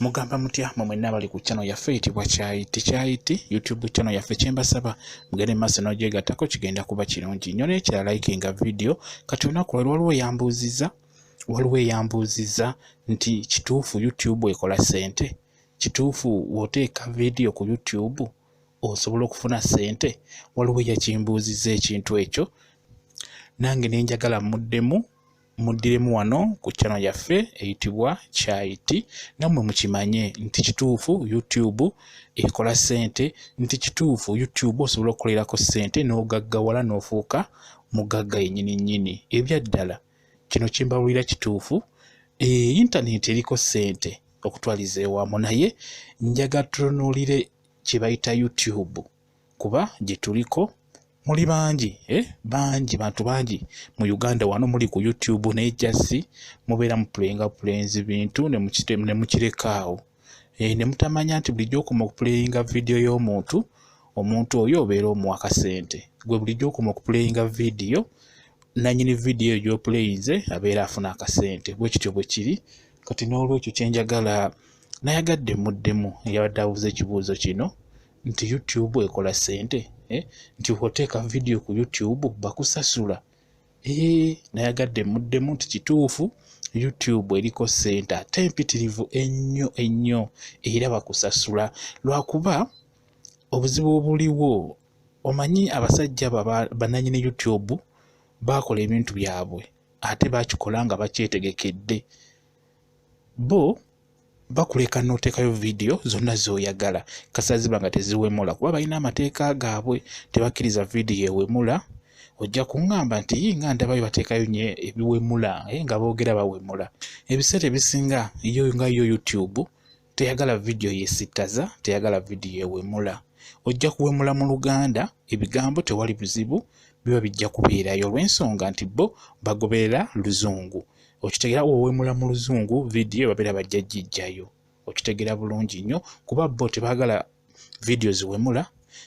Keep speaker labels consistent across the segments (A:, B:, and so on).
A: Mugamba mutya mwe mwenna abali ku channel yaffe eyitibwa Kyayiti Kyayiti YouTube channel yaffe, kyembasaba mugende mu maaso n'ogyegattako, kigenda kuba kirungi nnyo. N'ekirala, likinga video. Kati olunaku lwali waliwo eyambuuzizza nti kituufu YouTube ekola ssente? Kituufu w'oteeka video ku YouTube osobola okufuna ssente? Waliwo eyakimbuuzizza ekintu ekyo, nange ne njagala muddemu muddiremu wano ku channel yaffe eyitibwa Kyayiti, nammwe mukimanye nti kituufu YouTube ekola ssente, nti kituufu YouTube osobola okukolerako ssente n'ogaggawala n'ofuuka mugagga yennyini nnyini. Ebyaddala kino kyembawulira kituufu. Intaneti eriko ssente okutwaliza ewamu, naye njagala tutunuulire kye bayita YouTube, kuba gye tuliko muli bangi, eh? Bangi, bantu bangi mu Uganda wano muli ku YouTube, naye just mubeera muplayinga bupulayinzi bintu ne mukirekaawo, ne mutamanya nti bulijjo okoma okuplayinga vidiyo y'omuntu, omuntu oyo obeera omuwa akasente. Gwe bulijjo okoma okuplayinga vidiyo, nannyini vidiyo eyo gy'oplayinze abeera afuna akasente. Bwe kityo bwe kiri. Kati n'olwekyo kyenjagala nayagadde muddemu eyabadde abuuza ekibuuzo kino nti YouTube ekola ssente, eh? Nti bw'oteeka vidiyo ku YouTube bakusasula. Nayagadde muddemu nti kituufu, YouTube eriko ssente ate empitirivu ennyo ennyo, era bakusasula. Lwakuba obuzibu obuliwo, omanyi abasajja bannannyini YouTube baakola ebintu byabwe ate bakikola nga bakyetegekedde. Bo bakuleka n'oteekayo vidiyo zonna z'oyagala kasita ziba nga teziwemula, kuba balina amateeka gaabwe, tebakkiriza vidiyo ewemula. Ojja kuŋŋamba nti yi nga ndabayo bateekayo nnyo ebiwemula, nga boogera bawemula. Ebiseera ebisinga yo nga yo YouTube teyagala vidiyo yesittaza, teyagala vidiyo ewemula. Ojja kuwemula mu Luganda ebigambo, tewali buzibu, biba bijja kubeerayo olw'ensonga nti bo bagoberera Luzungu. Okitegeera? Owemula mu Luzungu, vidiyo babeera bajja gijjayo. Okitegeera bulungi nnyo, kuba bo tebaagala vidiyo ziwemula,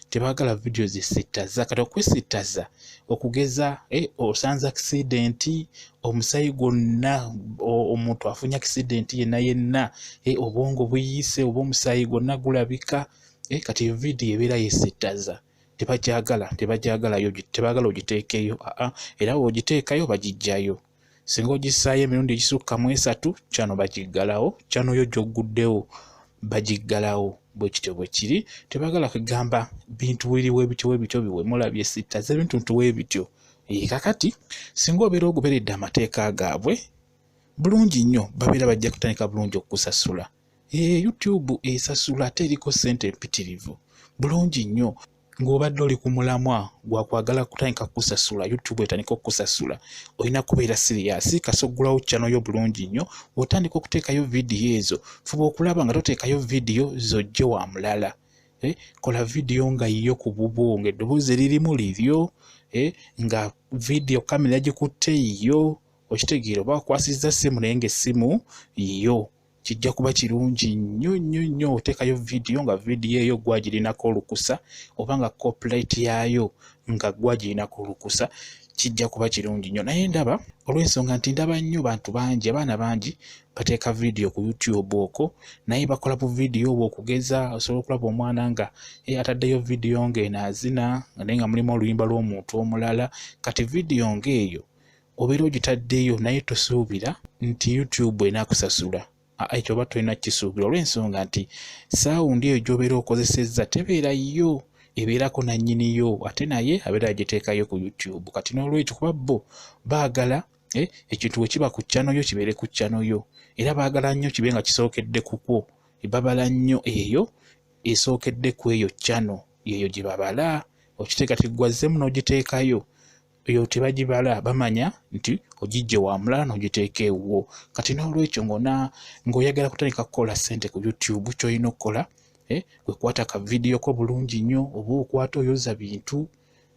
A: tebaagala vidiyo zisittaza. Kati okwesittaza okugeza, osanze accident, omusayi gwonna, omuntu afunye accident yenna yenna, obwongo buyiise oba omusayi gwonna gulabika, kati eyo vidiyo ebeera yesittaza, tebagyagala, tebagyagalayo, tebaagala ogiteekeyo. Aa, era bw'ogiteekayo bagijjayo. Singa ogissaayo emirundi egisukka mu esatu, channel bagiggalawo, channel yo gy'ogguddewo bagiggalawo. Bwe kityo bwe kiri. Tebaagala kugamba bintu biriwo ebityo webityo biwemula, byesittaza, ebintu ntu webityo. Kakati singa obeera ogoberedde amateeka gaabwe bulungi nnyo, babeera bajja kutandika bulungi okukusasula. YouTube esasula ate eriko ssente empitirivu bulungi nnyo. Ng'obadde oli ku mulamwa gwa kwagala kutandika kukusasula, YouTube etandika okukusasula, olina kubeera serious. Kasita oggulawo channel yo bulungi nnyo, otandika okuteekayo vidiyo ezo, fuba okulaba nga toteekayo vidiyo zojje wa mulala. Kola vidiyo nga yiyo ku bubwo, ng'eddoboozi eririmu liryo, nga vidiyo kamera yagikutte yiyo. Okitegeera? Oba wakwasizza ssimu naye ng'essimu yiyo, kijja kuba kirungi nnyo nnyo nnyo. Oteekayo vidiyo nga vidiyo eyo gwagirinako olukusa, oba nga copyright yaayo nga gwagirinako olukusa, kijja kuba kirungi nnyo. Naye ndaba olw'ensonga nti ndaba nnyo bantu bangi, abaana bangi bateeka vidiyo ku YouTube okwo, naye bakola bu vidiyo obwo. Okugeza osobola okulaba omwana nga ataddeyo vidiyo ng'eno azina naye nga mulimu oluyimba lw'omuntu omulala. Kati vidiyo ng'eyo obeera ogitaddeyo, naye tosuubira nti YouTube enaakusasula. Ekyo oba tolina kukisuubira, olw'ensonga nti sound eyo gy'obeera okozesezza tebeera yo, ebeerako nannyiniyo, ate naye abeera agiteekayo ku YouTube. Kati n'olwekyo kuba bo baagala ekintu bwe kiba ku channel yo kibeere ku channel yo, era baagala nnyo kibe nga kisookedde kukwo. Babala nnyo eyo esookedde ku eyo channel, yeeyo gye babala. Okiteeka ti gwazzemu n'ogiteekayo, eyo tebagibala, bamanya nti ogijje wa mulala n'ogiteeka ewuwo. Kati n'olwekyo ng'oyagala kutandika kukola ssente ku YouTube, ky'olina okukola, kwe kukwata ka vidiyo ko bulungi nnyo, oba okwata oyoza bintu.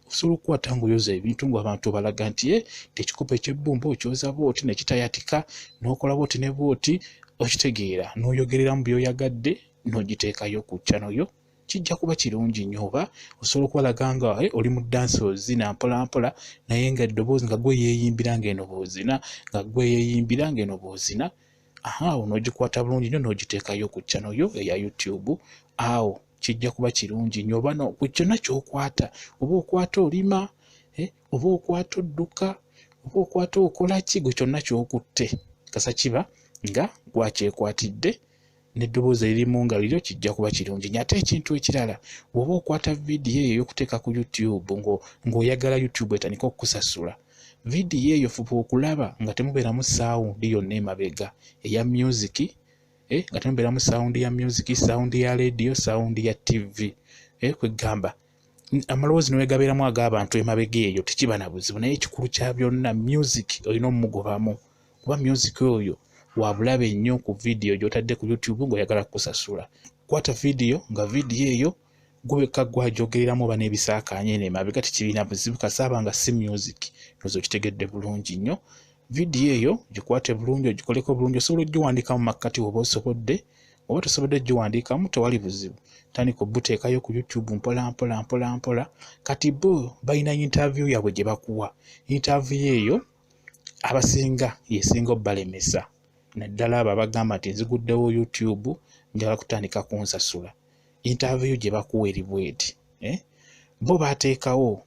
A: Osobola okukwata ng'oyoza ebintu ng'abantu balaga nti ekikopo eky'ebbumba okyoza bw'oti ne kitayatika, n'okola bw'oti ne bw'oti. Okitegeera? N'oyogereramu by'oyagadde n'ogiteekayo ku channel yo, kijja kuba kirungi nnyo. Oba osobola okubalaga nga oli mu ddansi ozina mpola mpola, naye nga eddoboozi nga gwe yeeyimbira ng'eno bw'ozina, nga gwe yeeyimbira ng'eno bw'ozina. Awo n'ogikwata bulungi nnyo n'ogiteekayo ku channel yo eya YouTube. Awo kijja kuba kirungi nnyo. Oba ku kyonna ky'okwata, oba okwata olima, oba okwata odduka, oba okwata okola ki, gwe kyonna ky'okutte kasa kiba nga gwakyekwatidde n'eddoboozi eririmu nga liryo, kijja kuba kirungi nnyo. Ate ekintu ekirala, bw'oba okwata vidiyo eyo ey'okuteeka ku YouTube ng'oyagala YouTube etandike okukusasula, vidiyo eyo fuba okulaba nga temubeeramu sound yonna emabega eya music, nga temubeeramu sound ya music, sound ya radio, sound ya TV. Kwegamba amaloboozi ne gabeeramu ag'abantu emabega eyo tekiba na buzibu, naye ekikulu kya byonna music olina omugobamu, kuba music oyo wa bulabe nnyo ku vidiyo gy'otadde ku YouTube ng'oyagala kukusasula. Kwata vidiyo nga vidiyo eyo gubeka gwagyogereramu oba n'ebisaakaanya eno emabega tekirina buzibu, kasaaba nga si music. Ndowooza okitegedde bulungi nnyo. Vidiyo eyo gikwate bulungi, ogikoleko bulungi, osobola ogiwandiika mu makkati oba osobolde, oba tosobodde giwandiikamu tewali buzibu. Tandika obuteekayo ku YouTube mpola mpola mpola mpola. Kati bo balina interview yaabwe gye bakuwa. Interview eyo abasinga yesinga obbalemesa, naddala abo abagamba nti nziguddewo YouTube njagala kutandika kunsasula. Interview gye bakuwa eri bweti, bo baateekawo,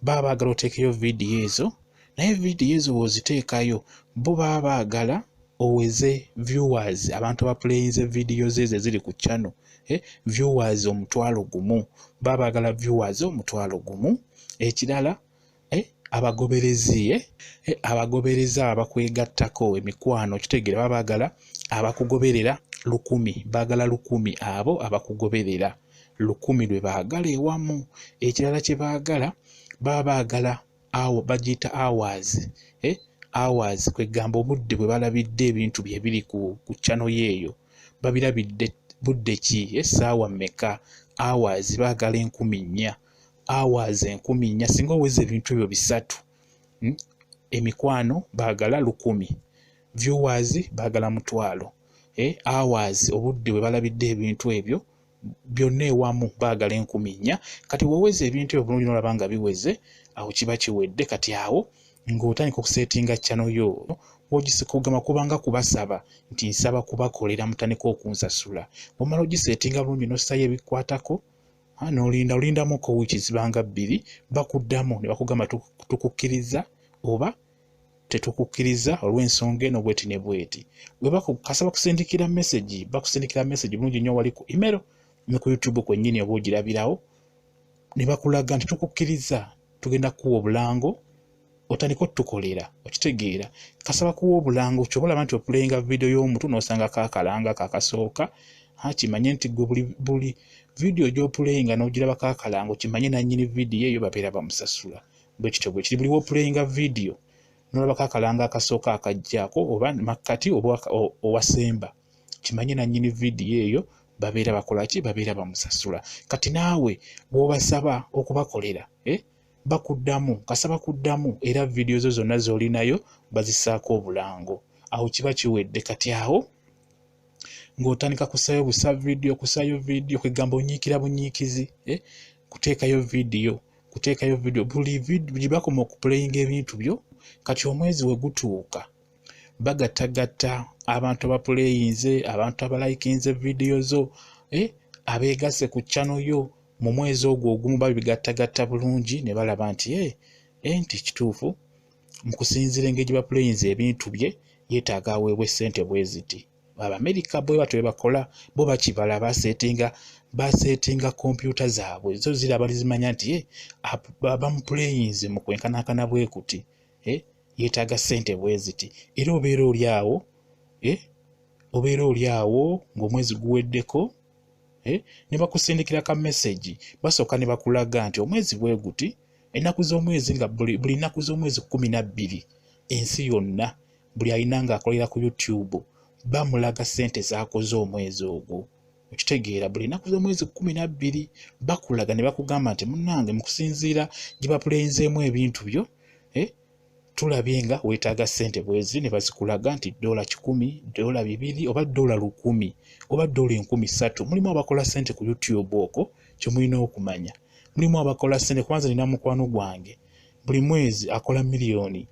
A: baba baagala oteekeyo vidiyo ezo, naye vidiyo ezo bw'oziteekayo bo baba baagala oweze viewers, abantu abapuleyinze vidiyo ezo eziri ku channel, viewers 1,000, baba baagala viewers 1,000. Ekirala, abagoberezi, abagoberezi abakwegattako emikwano, kitegeera, baba baagala abakugoberera 1,000, baagala 1,000, abo abakugoberera 1,000 lwe baagala ewamu. Ekirala kye baagala, baba baagala awo bagiyita hours, hours kwegamba obudde bwe balabidde ebintu bye biri ku channel yeeyo, babirabidde budde ki, essaawa mmeka, hours baagala 4,000, hours 4,000. Singa oweza ebintu ebyo bisatu, emikwano baagala 1,000, viewers baagala 50,000, hours obudde bwe balabidde ebintu ebyo byonna ewamu baagala 4,000. Kati bw'oweza ebintu ebyo bulungi n'olaba nga biweze, awo kiba kiwedde. Kati awo ng'otandika okusetinga channel yo, kugamba kubanga kubasaba nti nsaba kubakolera mutandike okunsasula. Bw'omala ogisetinga bulungi n'ossayo ebikwatako, n'olinda olindamuko wiiki zibanga 2, bakuddamu ne bakugamba tukukkiriza oba tetukukkiriza olw'ensonga eno bweti ne bweti. Kasaba kusindikira message, bakusindikira message bulungi nnyo wali ku email ne ku YouTube kwennyini oba ogirabirawo, ne bakulaga nti tukukkiriza, tugenda kukuwa obulango otandike otukolera. Okitegeera, kasaba kuwa obulango kyoba olaba nti opuleyinga vidiyo y'omuntu n'osangako akalanga kakasooka, kimanye nti gwe buli vidiyo gy'opuleyinga n'ogirabako akalango, kimanye nannyini vidiyo eyo babeera bamusasula. Bwe kityo bwe kiri, buli w'opuleyinga vidiyo n'olabako akalanga akasooka akajjaako oba makkati oba owasemba, kimanye nannyini vidiyo eyo babeera bakola ki, babeera bamusasula. Kati naawe bw'obasaba okubakolera, bakuddamu, kasaba kuddamu, era vidiyo zo zonna z'olinayo bazissaako obulango. Awo kiba kiwedde. Kati awo ng'otandika kussayo busa vidiyo, kussayo vidiyo, kwegamba onyiikira bunyiikizi, kuteekayo vidiyo, kuteekayo vidiyo, buli vidiyo bakoma okupuleyinga ebintu byo. Kati omwezi we gutuuka bagattagatta abantu abapuleyinze, abantu abalayikinze vidiyo zo, abeegasse ku channel yo mu mwezi ogwo ogumu, babigattagatta bulungi ne balaba nti nti kituufu mu kusinziira engeri gye bapuleyinze ebintu bye yeetaaga aweebwe ssente bwe ziti. Abamerika bwe batyo bwe bakola, bo bakibala, basetinga kompyuta zaabwe zo ziraba zimanya nti bamupuleyinze mu kwenkanankana bwe kuti, yeetaaga ssente bwe ziti. Era obeera oli awo, obeera oli awo ng'omwezi guweddeko, ne bakusindikira ka message, basooka ne bakulaga nti omwezi bwe guti, ennaku z'omwezi nga buli nnaku z'omwezi 12 ensi yonna buli alina ng'akolera ku YouTube bamulaga ssente z'akoze omwezi ogwo. Okitegeera, buli nnaku z'omwezi 12 bakulaga ne bakugamba nti munnange mu kusinziira gye bapuleyinzeemu ebintu byo, tulabye nga weetaaga ssente bwezi, ne bazikulaga nti $100, $200 oba $1,000 oba $3,000. Mulimu abakola ssente ku YouTube okwo, kye mulina okumanya. Mulimu abakola ssente, kubanza nina mukwano gwange buli mwezi akola miliyoni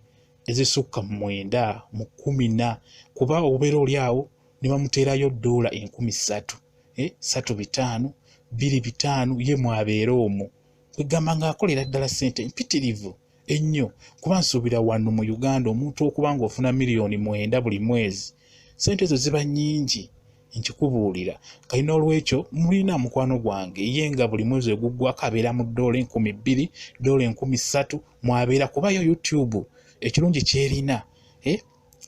A: ezisukka mu 9 mu 10, kuba obeera oli awo ne bamuteerayo ddoola 3,000, 3,500, 2,500, ye mwabeera omwo. Kwegamba ng'akolera ddala ssente mpitirivu ennyo, kuba nsuubira wano mu Uganda omuntu okuba ng'ofuna 9 miliyoni buli mwezi, ssente ezo ziba nnyingi, nkikubuulira. Kali n'olwekyo mulina mukwano gwange ye nga buli mwezi oguggwako abeera mu ddoola 2,000, ddoola 3,000 mwabeera, kubayo YouTube ekirungi kyerina,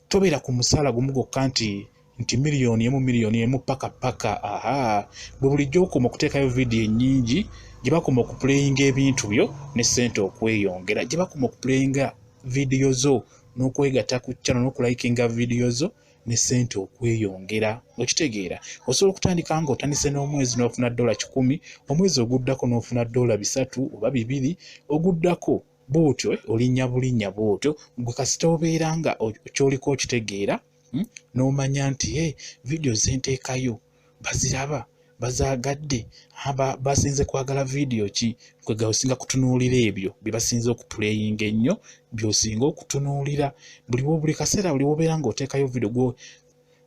A: tobeera ku musaala gumu gwokka nti 1 miliyoni, 1 miliyoni paka paka. Aha, bwe bulijjo okoma okuteekayo vidiyo ennyingi, gye bakoma okupuleyinga ebintu byo ne ssente okweyongera, gye bakoma okupuleyinga vidiyo zo n'okwegatta ku channel n'okulayikinga vidiyo zo ne ssente okweyongera. Okitegeera? Osobola okutandika nga otandise n'omwezi n'ofuna $100, omwezi oguddako n'ofuna $3 oba 2, oguddako bw'otyo, olinnya bulinnya bw'otyo. Gwe kasita obeera nga kyoliko okitegeera, n'omanya nti e vidiyo zenteekayo baziraba, bazaagadde, basinze kwagala vidiyo ki, kwega osinga kutunuulira ebyo bye basinze okupuleyinga ennyo, by'osinga okutunuulira buli kaseera. Buli wobeera ng'oteekayo vidiyo,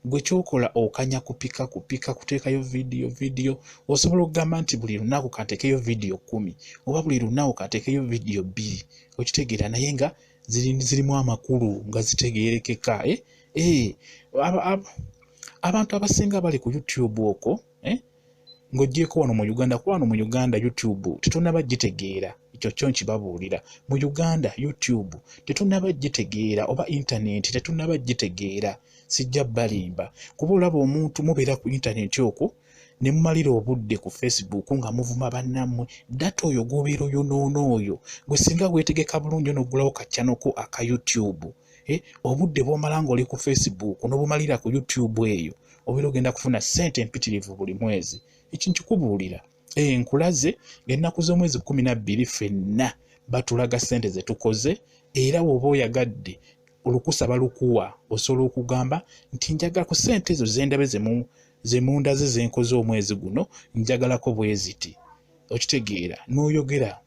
A: gwe kyokola okanya kupika kupika kuteekayo vidiyo vidiyo. Osobola okugamba nti buli lunaku kanteekeyo vidiyo 10, oba buli lunaku kanteekeyo vidiyo 2, okitegeera, naye nga zirimu amakulu, nga zitegeerekeka. Abantu abasinga bali ku YouTube okwo, ng'ogyeko wano mu Uganda, kuba wano mu Uganda YouTube tetunnaba gitegeera. Ekyo kyo nkibabuulira, mu Uganda YouTube tetunnaba gitegeera, oba intaneti tetunnaba gitegeera. Sijja balimba, kuba olaba omuntu mubeera ku intaneti okwo ne mumalira obudde ku Facebook nga muvuma bannammwe. Data oyo gw'obeera oyonoona oyo, gwe singa weetegeka bulungi onoggulawo ka channel ko aka YouTube, obudde bw'omala ng'oli ku Facebook n'obumalira ku YouTube eyo, obeera ogenda kufuna ssente empitirivu buli mwezi. Eki nkikubuulira. Nkulaze ng'ennaku z'omwezi 12 ffenna batulaga ssente ze tukoze, era bw'oba oyagadde olukusa balukuwa, osobola okugamba nti njagala ku ssente ezo zendabe zemundaze zenkoze omwezi guno, njagalako bwe ziti. Okitegeera? N'oyogera,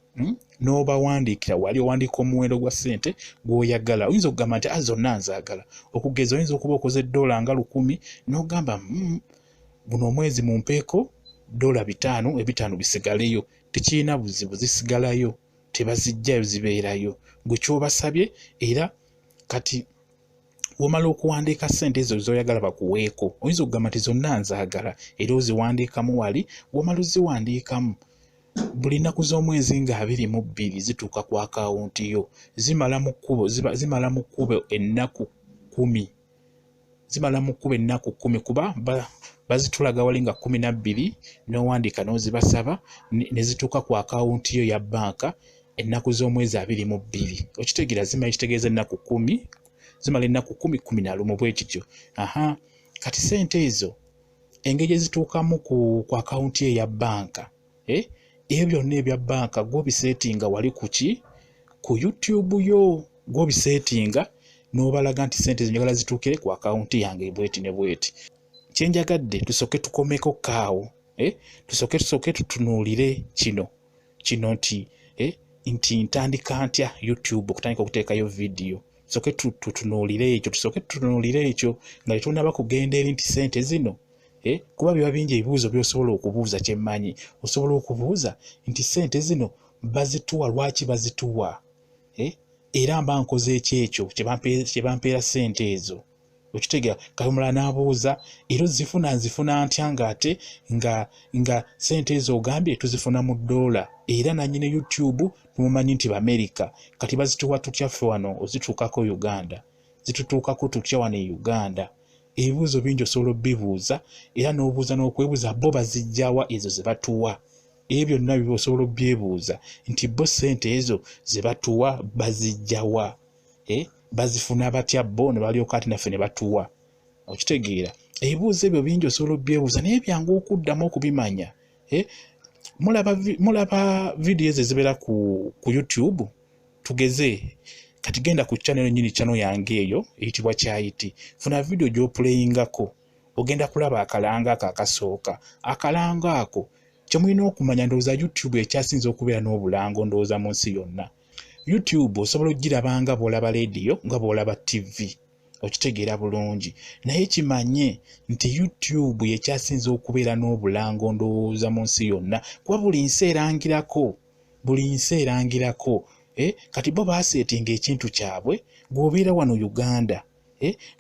A: N'obawandiikira wali, owandiika omuwendo gwa ssente gw'oyagala. Oyinza okugamba nti a zonna nzaagala. Okugeza, oyinza okuba okoze ddoola nga 1,000, n'ogamba, guno omwezi mumpeeko $500, 500 bisigaleyo." Tekirina buzibu, zisigalayo, tebazijjayo, zibeerayo gwe kyobasabye. Era kati womala okuwandiika ssente ezo zoyagala bakuweeko, oyinza okugamba nti zonna nzaagala, era oziwandiikamu wali. Womala oziwandiikamu, buli nnaku z'omwezi nga 22 zituuka ku akawunti yo. Zimala mu kkubo ennaku 10, zimala mu kkubo ennaku 10, kuba bazitulaga wali nga 12 n'owandiika n'ozibasaba, ne zituuka ku akawunti yo ya bbanka ennaku z'omwezi 22. Okitegeera? Zimala, ekitegeeza ennaku 10, zimala ennaku 10, 11, bwe kityo. Aha, kati sente ezo engeri ezituukamu ku akawunti yo eya bbanka, ebyo byonna ebya bbanka gw'obiseetinga wali ku ki, ku YouTube yo gw'obiseetinga, n'obalaga nti sente zinjagala zituukire ku akawunti yange bweti ne bweti. Kyenjagadde tusooke tukomeko kaawo, tusooke tutunuulire kino nti ntandika ntya YouTube okutandika okuteekayo vidiyo. Tusooke tutunuulire ekyo, tusooke tutunuulire ekyo nga tetunnaba kugenda eri nti sente zino, kuba biba bingi ebibuuzo by'osobola okubuuza. Kyemmanyi, osobola okubuuza nti sente zino bazituwa lwaki, bazituwa, era mba nkoze eki ekyo kye bampeera sente ezo? Okitegeera? Kati omulala n'abuuza, era ozifuna, nzifuna ntya ng'ate nga sente ezo ogambye tuzifuna mu ddoola, era nannyini YouTube tumumanyi nti Bamerika, kati bazituwa tutya ffe wano ozituukako Uganda? Zitutuukako tutya wano e Uganda? Ebibuuzo bingi osobola obbibuuza, era n'obuuza n'okwebuuza bo bazijjawa ezo ze batuwa. Ebyo byonna biba osobola obbyebuuza nti bo ssente ezo ze batuwa bazijjawa, bazifuna batya bo ne balyoka ati naffe ne batuwa? Okitegeera? Ebibuuzo ebyo bingi osobola obbyebuuza, naye byangu okuddamu okubimanya. Mulaba vidiyo ezo ezibeera ku YouTube. Tugeze kati genda ku channel nyini, channel yange eyo eyitibwa Kyayiti, funa vidiyo gy'opuleyingako, ogenda kulaba akalango ako akasooka. Akalango ako, kyemulina okumanya, ndowooza YouTube ekyasinza okubeera n'obulango ndowooza mu nsi yonna. YouTube osobola okugiraba nga bw'olaba leediyo, nga bw'olaba TV, okitegeera bulungi. Naye kimanye nti YouTube y'ekyasinze okubeera n'obulango ndowooza mu nsi yonna, kuba buli nsi erangirako, buli nsi erangirako. Kati bo baaseetinga ekintu kyabwe, gw'obeera wano Uganda,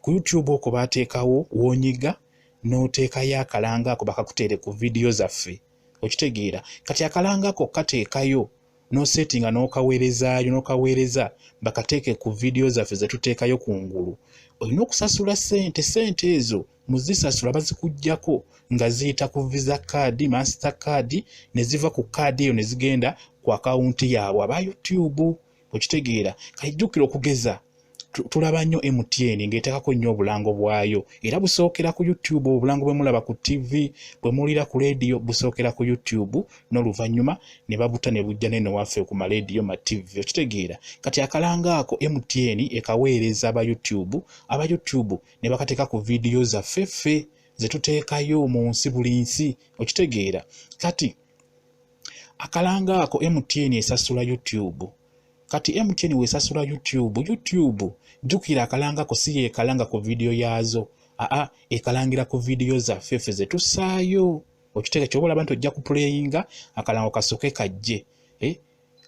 A: ku YouTube okwo baateekawo w'onyiga n'oteekayo akalango ako bakakuteere ku vidiyo zaffe, okitegeera. Kati akalango ako kateekayo n'osetinga n'okaweerezaayo, n'okaweereza bakateeke ku vidiyo zaffe ze tuteekayo ku ngulu. Olina okusasula ssente, ssente ezo muzisasula bazikuggyako nga ziyita ku Visa card, Master card, ne ziva ku kaadi eyo ne zigenda ku akawunti yaabwe aba YouTube, okitegeera. Kati jjukira okugeza tulaba nnyo MTN ng'eteekako nnyo obulango bwayo, era busookera ku YouTube. Obulango bwe mulaba ku TV, bwe muwulira ku leediyo, busookera ku YouTube, n'oluvannyuma ne babuta ne bujja n'eno waffe ku maleediyo, ma TV, okitegeera. Kati akalango ako MTN ekaweereza aba YouTube, aba YouTube ne bakateeka ku vidiyo zaffe ffe ze tuteekayo mu nsi, buli nsi, okitegeera. Kati akalango ako MTN esasula YouTube. Kati MTN wesasula YouTube, YouTube jjukira akalango ako si yeekalanga ku vidiyo yaazo, aa ekalangira ku vidiyo zaffe ffe ze tussaayo, okitegeera. Ky'oba olaba nti ojja kupuleyinga akalango kasooke kajje,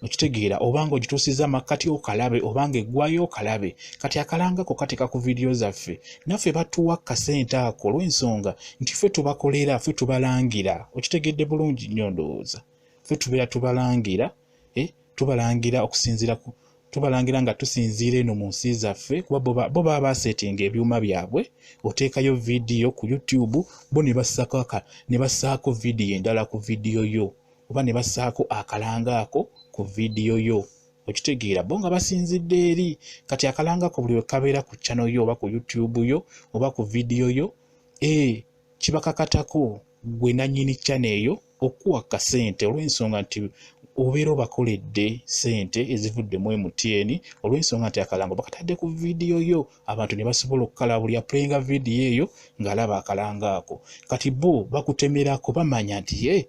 A: okitegeera, obanga ogituusizza makkati okalabe, obanga eggwayo okalabe. Kati akalango ako kateeka ku vidiyo zaffe, naffe batuwa kasente ako olw'ensonga nti ffe tubakolera, ffe tubalangira, okitegedde bulungi nnyo ndowooza. Ffe tubeera tubalangira, tubalangira okusinziira ku tubalangira nga tusinziira eno mu nsi zaffe, kuba bo baba basetinga ebyuma byabwe. Oteekayo vidiyo ku YouTube, bo ne bassaako vidiyo endala ku vidiyo yo, oba ne bassaako akalango ako ku vidiyo yo, okitegeera, bo nga basinzidde eri. Kati akalango ako buli we kabeera ku channel yo oba ku YouTube yo oba ku vidiyo yo, kibakakatako gwe nannyini channel eyo okuwa kasente, olw'ensonga nti obeera obakoledde ssente ezivudde mu MTN, olw'ensonga nti akalango bakatadde ku vidiyo yo, abantu ne basobola okukalaba. Buli apuleyinga vidiyo eyo ng'alaba akalango ako. Kati bo bakutemerako, bamanya nti ye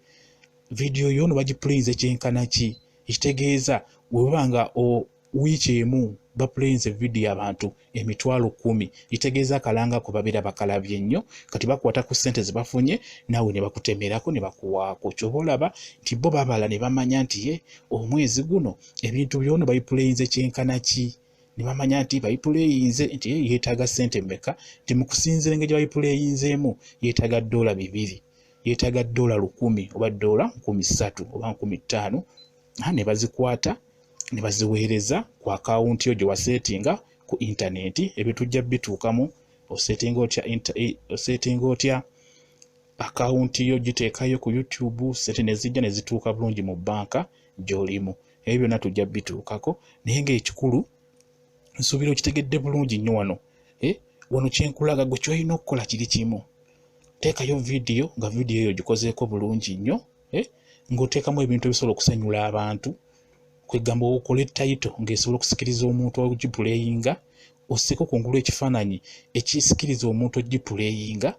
A: vidiyo yo no bagipuleyinze kyenkana ki, ekitegeeza bwe baba nga wiiki emu bapuleyinze vidiyo abantu 100,000, kitegeeza akalango ako babeera bakalabye nnyo. Kati bakwata ku ssente ze bafunye naawe ne bakutemerako ne bakuwaako. Ky'oba olaba nti bo babala ne bamanya nti ye omwezi guno ebintu byono babipuleyinze kyenkana ki, ne bamanya nti babipuleyinze nti ye yeetaaga ssente mmeka, nti mu kusinziira engeri gye babipuleyinzeemu yeetaaga $2, yeetaaga $1,000 oba $3,000 oba $5,000, ne bazikwata ne baziweereza ku akawunti yo gye waseetinga ku intaneti. Ebyo tujja bituukamu. Osetinga otya akawunti yo giteekayo ku YouTube, ssente ne zijja ne zituuka bulungi mu bbanka gy'olimu. Ebyo byonna tujja bituukako, naye ng'ekikulu nsuubira okitegedde bulungi nnyo. Wano wano kyenkulaga gwe ky'olina okukola kiri kimu: teekayo vidiyo, nga vidiyo eyo ogikozeeko bulungi nnyo, ng'oteekamu ebintu ebisobola okusanyula abantu, kwegamba okole title ng'esobola okusikiriza omuntu ogipuleyinga, osseeko kungulu ekifaananyi ekisikiriza omuntu ogipuleyinga,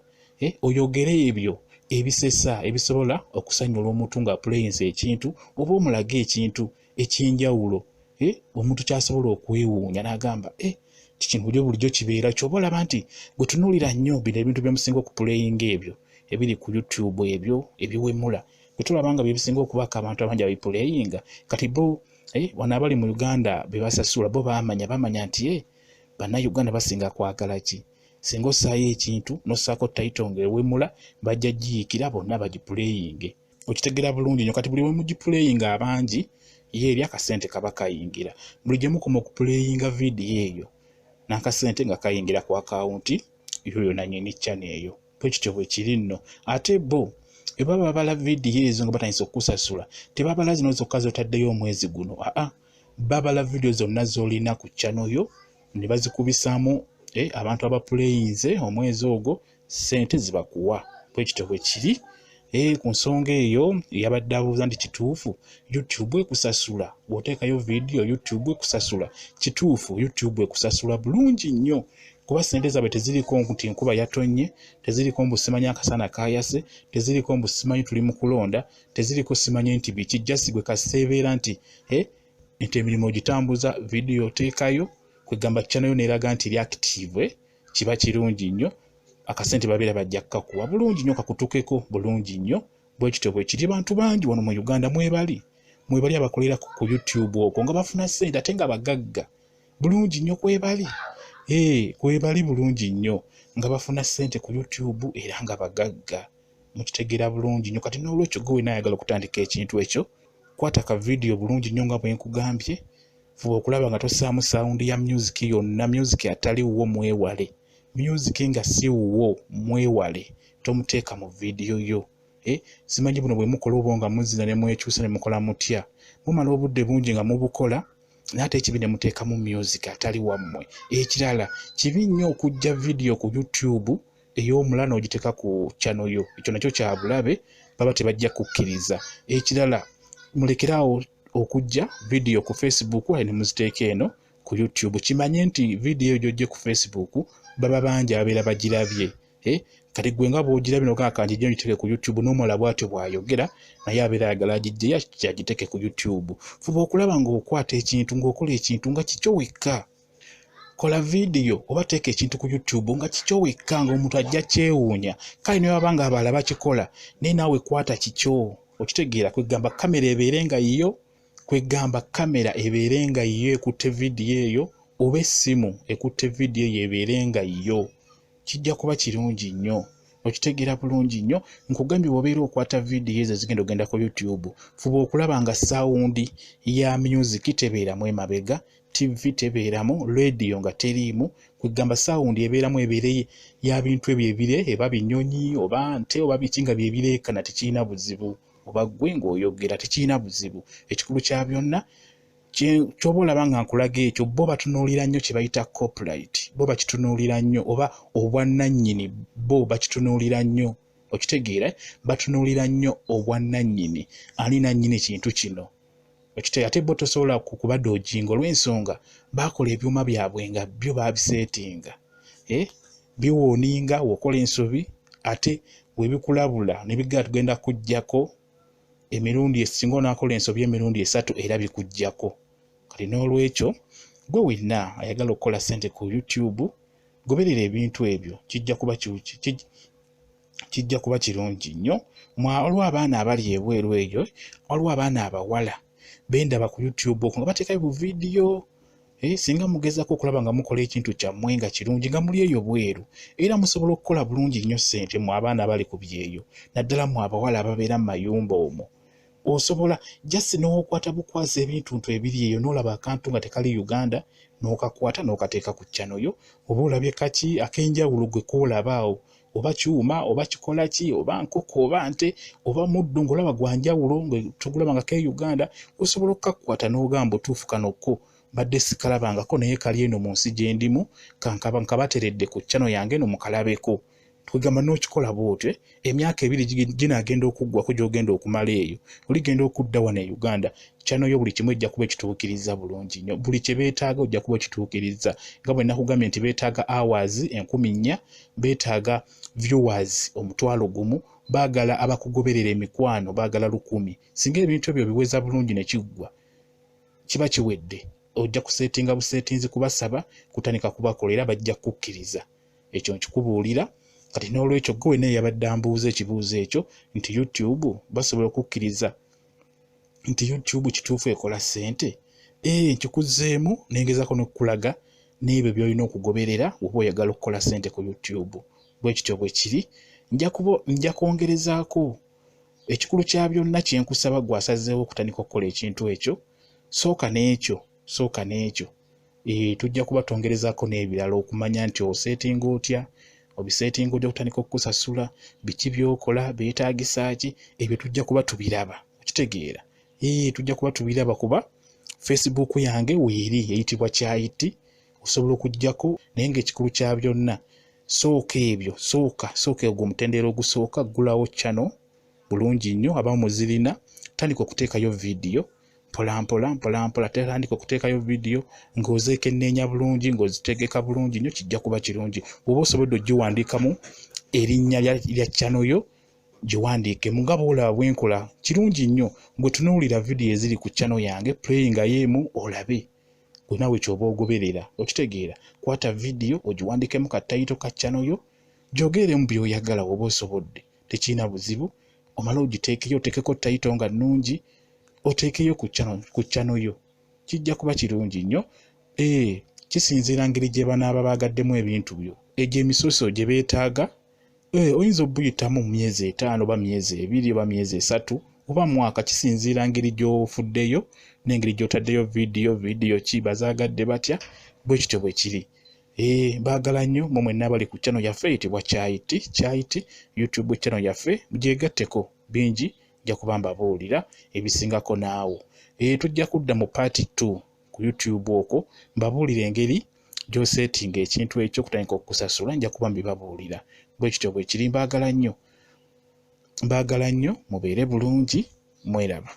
A: oyogere ebyo ebisesa ebisobola okusanyula omuntu ng'apuleyinze ekintu, oba omulage ekintu ekyenjawulo, omuntu ky'asobola okwewuunya n'agamba kino bulijjo kibeera. Ky'oba olaba nti gwe tunuulira nnyo bino ebintu bye musinga okupuleyinga, ebyo ebiri ku YouTube, ebyo ebiwemula, bwe tulaba nga bye bisinga okubaako abantu abangi abipuleyinga. Kati bo wano abali mu Uganda be basasula, bo bamanya nti bannayuganda basinga kwagala ki. Singa ossaayo ekintu n'ossaako title ng'ewemula, bajja giyiikira bonna bagipuleyinge, okitegeera bulungi nnyo. Kati buli we mugipuleyinga abangi, ye eri akasente kaba kayingira. Buli gye mukoma okupuleyinga vidiyo eyo, n'akasente nga kayingira ku akawunti yoyo nannyini channel eyo. Bwe kityo bwe kiri nno. Ate bo bwe baba babala vidiyo ezo nga batandise okukusasula, tebabala zino zokka z'otaddeyo omwezi guno, aa babala vidiyo zonna z'olina ku channel yo ne bazikubisaamu abantu abapuleyinze omwezi ogwo, ssente zibakuwa. Bwe kityo bwe kiri. Ku nsonga eyo yabadde abuuza nti kituufu YouTube ekusasula bw'oteekayo vidiyo, YouTube ekusasula? Kituufu, YouTube ekusasula bulungi nnyo, kuba ssente zaabwe teziriko nti enkuba yatonnye, teziriko mbu simanyi akasana kaayase, teziriko mbu simanyi tuli mu kulonda, teziriko simanyi nti biki. Just gwe kasita ebeera nti nti emirimu ogitambuza, vidiyo oteekayo, kwegamba channel yo neeraga nti eri active, kiba kirungi nnyo. Akasente babeera bajja kukakuwa bulungi nnyo, kakutukeko bulungi nnyo. Bwe kityo bwe kiri. Bantu bangi wano mu Uganda mwebali abakolera ku YouTube okwo nga bafuna ssente ate nga bagagga bulungi nnyo. Kwebali kwebali bulungi nnyo nga bafuna ssente ku YouTube era nga bagagga, mukitegeera bulungi nnyo. Kati n'olwekyo gwe wenna ayagala okutandika ekintu ekyo, kwata ka vidiyo bulungi nnyo nga bwe nkugambye, fuba okulaba nga tossaamu sound ya music yonna. Music atali wuwo mwewale, music nga si wuwo mwewale, tomuteeka mu vidiyo yo. Simanyi buno bwe mukola oba nga muzina ne mwekyusa ne mukola mutya, mumala obudde bungi nga mubukola, naye ate ekibi ne muteekamu music atali wammwe. Ekirala kibi nnyo okuggya vidiyo ku YouTube ey'omulala n'ogiteeka ku channel yo, ekyo nakyo kya bulabe, baba tebajja kukkiriza. Ekirala mulekeraawo okuggya vidiyo ku Facebook ne muziteeka eno ku YouTube. Kimanye nti vidiyo eyo gy'oggye ku Facebook baba bangi ababeera bagirabye. Kati gwe nga bw'ogirabye n'ogamba kanjijje ngiteeke ku YouTube, n'omulala bw'atyo bw'ayogera naye abeera ayagala agijjeyo agiteeke ku YouTube. Fuba okulaba ng'okwata ekintu, ng'okola ekintu nga kikyo wekka. Kola vidiyo oba teeka ekintu ku YouTube nga kikyo wekka, ng'omuntu ajja kyewuunya. Kale ne baba nga abalala bakikola, naye naawe kwata kikyo. Okitegeera? Kwegamba kamera ebeere nga yiyo, kwegamba kamera ebeere nga yiyo ekutte vidiyo eyo, oba essimu ekutte vidiyo eyo ebeere nga yiyo. Kijja kuba kirungi nnyo. Okitegeera bulungi nnyo. Nkugambye bw'obeera okwata vidiyo ezo ezigenda ogenda ku YouTube, fuba okulaba nga sound ya music tebeeramu emabega, TV tebeeramu, radio nga teriimu. Kwegamba sound ebeeramu ebeere ya bintu ebyo ebire, eba binyonyi oba nte oba biki nga byebireekana, tekirina buzibu. Oba ggwe ng'oyogera tekirina buzibu. Ekikulu kya byonna ky'oba olaba nga nkulaga ekyo, bo batunuulira nnyo kye bayita copyright, bo bakitunuulira nnyo, oba obwannannyini bo bakitunuulira nnyo. Okitegeera? Batunuulira nnyo obwannannyini, ani nannyini kintu kino. Okitegeera? Ate bo tosobola kubadoojinga olw'ensonga baakola ebyuma byabwe nga byo baabiseetinga. Biwooninga w'okola ensobi, ate webikulabula ne bigaa tugenda kuggyako emirundi, singa onaakola ensobi emirundi 3 era bikuggyako. Kati n'olwekyo gwe wenna ayagala okukola ssente ku YouTube, goberera ebintu ebyo, kijja kuba kirungi nnyo. Waliwo abaana abali ebweru eyo, waliwo abaana abawala bendaba ku YouTube okwo nga bateekayo buvidiyo. Singa mugezaako okulaba nga mukola ekintu kyammwe nga kirungi nga muli eyo bweru, era musobola okukola bulungi nnyo ssente mmwe abaana abali ku byeyo, naddala mmwe abawala ababeera mu mayumba omwo. Osobola just n'okwata bukwasi ebintuntu ebiri eyo, n'olaba akantu nga tekali Uganda, n'okakwata n'okateeka ku channel yo, oba olabye kaki ak'enjawulo gwe koolaba awo, oba kyuma oba kikola ki oba nkoko oba nte oba muddo ng'olaba gwa njawulo nga togulaba nga ke Uganda, osobola okukakwata n'ogamba otuufu kano ko mbadde sikalabangako naye kali eno mu nsi gye ndimu, nkabateredde ku channel yange eno mukalabeko. Twegamba n'okikola bw'otyo, emyaka 2 ginaagenda okuggwako gy'ogenda okumala eyo, oligenda okudda wano e Uganda, channel yo buli kimu ejja kuba ekituukiriza bulungi nnyo. Buli kye beetaaga ojja kuba okituukiriza. Nga bwe nakugambye nti beetaaga hours 4000, beetaaga viewers 1,000, baagala abakugoberera emikwano baagala 1000. Singa ebintu ebyo biweza bulungi ne kiggwa, kiba kiwedde. Ojja kuseetinga buseetinzi kubasaba kutandika kubakola era bajja kukkiriza. Ekyo nkikubuulira. Kati n'olwekyo gwe wenna eyabadde ambuuza ekibuuzo ekyo nti YouTube basobola okukkiriza nti YouTube kituufu ekola ssente, nkikuzzeemu nengezaako n'okukulaga n'ebyo by'olina okugoberera bw'oba oyagala okukola ssente ku YouTube. Bwe kityo bwe kiri. Nja kwongerezaako ekikulu kya byonna kye nkusaba gwe asazeewo okutandika okukola ekintu ekyo, sooka n'ekyo, sooka n'ekyo. Tujja kuba twongerezaako n'ebirala okumanya nti oseetinga otya, obiseetinga ojja kutandika okukusasula, biki by'okola, beetaagisa ki, ebyo tujja kuba tubiraba. Okitegeera? Tujja kuba tubiraba kuba Facebook yange weeri eyitibwa Kyayiti, osobola okuggyako, naye ng'ekikulu kya byonna sooka ebyo, sooka ogwo omutendera ogusooka, ggulawo channel bulungi nnyo, abamu muzirina, tandika okuteekayo vidiyo mpola mpola mpola mpola, tandika okuteekayo vidiyo ng'ozeekenneenya bulungi, ng'ozitegeka bulungi nnyo, kijja kuba kirungi. Bw'oba osobodde ogiwandiikamu erinnya lya channel yo, Giwandiikemu nga bw'olaba bwe nkola. Kirungi nnyo. Gwe tunuulira vidiyo eziri ku channel yange, playingayo emu olabe. Gwe naawe ky'oba ogoberera. Okitegeera? Kwata vidiyo ogiwandiikemu ka title ka channel yo, gyogereremu by'oyagala oba osobodde. Tekirina buzibu. Omale ogiteekeyo, oteekeko title nga nnungi, oteekeyo ku channel yo. Kijja kuba kirungi nnyo. Kisinziira ngeri gye banaaba baagaddemu ebintu byo. Egyo emisoso gye beetaaga, oyinza obuyitamu mu myezi 5 oba myezi 2 oba myezi 3 oba mwaka, kisinziira ngeri gy'ofuddeyo n'engeri gy'otaddeyo vidiyo, vidiyo ki bazaagadde batya, bwe kityo bwe kiri. Baagala nnyo mmwe mwenna abali ku channel yaffe eyitibwa Kyayiti, Kyayiti YouTube channel yaffe, mugyegatteko bingi, nja kuba mbabuulira ebisingako naawo. Tujja kudda mu part 2 ku YouTube okwo mbabuulira engeri gy'osetinga ekintu ekyo okutandika okukusasula, nja kuba mbibabuulira. Bwe kityo bwe kiri, mbaagala nnyo. Mbaagala nnyo, mubeere bulungi, mweraba.